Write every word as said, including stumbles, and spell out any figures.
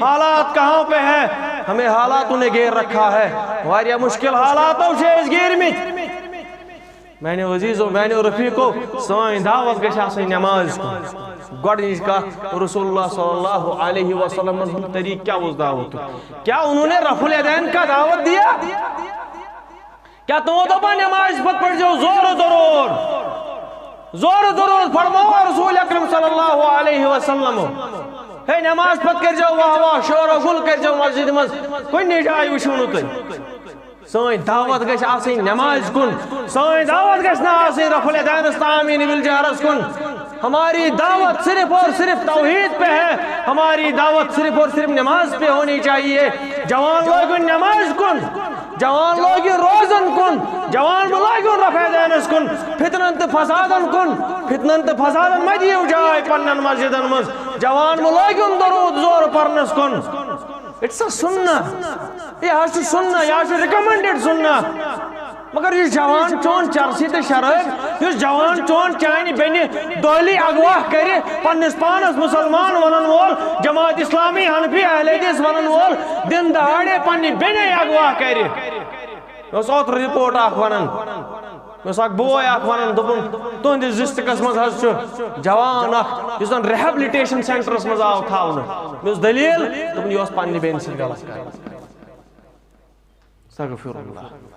حالات کہاں پہ ہے؟ ہمیں حالاتوں نے گھیر رکھا ہے۔ واریاہ مشکل حالاتو چھِ أسۍ گیٖرمٕتۍ۔ میانیو عزیزو، میانیو رفیقو، سٲنۍ دعوت گژھِ آسٕنۍ نماز کُن۔ گۄڈٕنِچ کتھ، رسول اللہ صلی اللہ علیہ وسلم منٛز طریقہٕ کیٛاہ اوس دعوتُک؟ کیا انہوں نے رفع الیدین کا دعوت دیا؟ کیا تِمو دوٚپا نماز پتہٕ پٔرۍزیو زورٕ ضروٗر، زورٕ ضروٗر فرموو رسول اکرم صلی اللہ علیہ وسلم، ہے نماز پتہٕ کٔرۍزیو واہ واہ، شور و غل کٔرۍزیو مسجد منٛز، کُنہِ جایہِ وٕچھِو نہٕ تُہۍ۔ سٲنۍ دعوت گژھِ آسٕنۍ نمازِ کُن۔ سٲنۍ دعوت گژھِ نہٕ آسٕنۍ رفع الیدینس تہٕ آمین بالجہرس کُن۔ ہماری دعوت صرف اور صرف توحید پہ ہے۔ ہماری دعوت صرف اور صرف نماز پہ ہونی چاہیے۔ جوان لوگن نماز کُن، جوان لوگن روزن کُن، جوان مہٕ لٲگِو رفع الیدینس کُن، فتنن تہٕ فسادن کُن۔ فتنن تہٕ فسادن مہ دِیِو جاے پننٮ۪ن مسجدن منٛز۔ جوان مہٕ لٲگِو درود زور پرنس کُن۔ It's a sunnah۔ یہِ حظ چھُ سُننا، یہِ حظ چھُ recommended سُننا۔ مگر یُس جوان چون چرسی تہٕ شرٲبۍ، یُس جوان چون چانہِ بیٚنہِ دۄہلی اغوا کرِ، پننِس پانس مسلمان ونن وول، جماعت اسلامی حنفی اہل حدیث ونن وول، دن دہاڑے پننہِ بیٚنے اغوا کرِ۔ مےٚ اوس اوترٕ رپورٹ اکھ ونان، مےٚ اوس اکھ بوے اکھ ونان، دوٚپُن، تُہنٛدِس ڈسٹرکٹس منٛز حظ چھُ جوان اکھ، یُس زن rehabilitation centreس منٛز آو تھاونہٕ۔ مےٚ اوس دٔلیٖل، دوٚپُن، یہِ اوس پننہِ بیٚنہِ سۭتۍ غلط کران۔ استغفر اللہ۔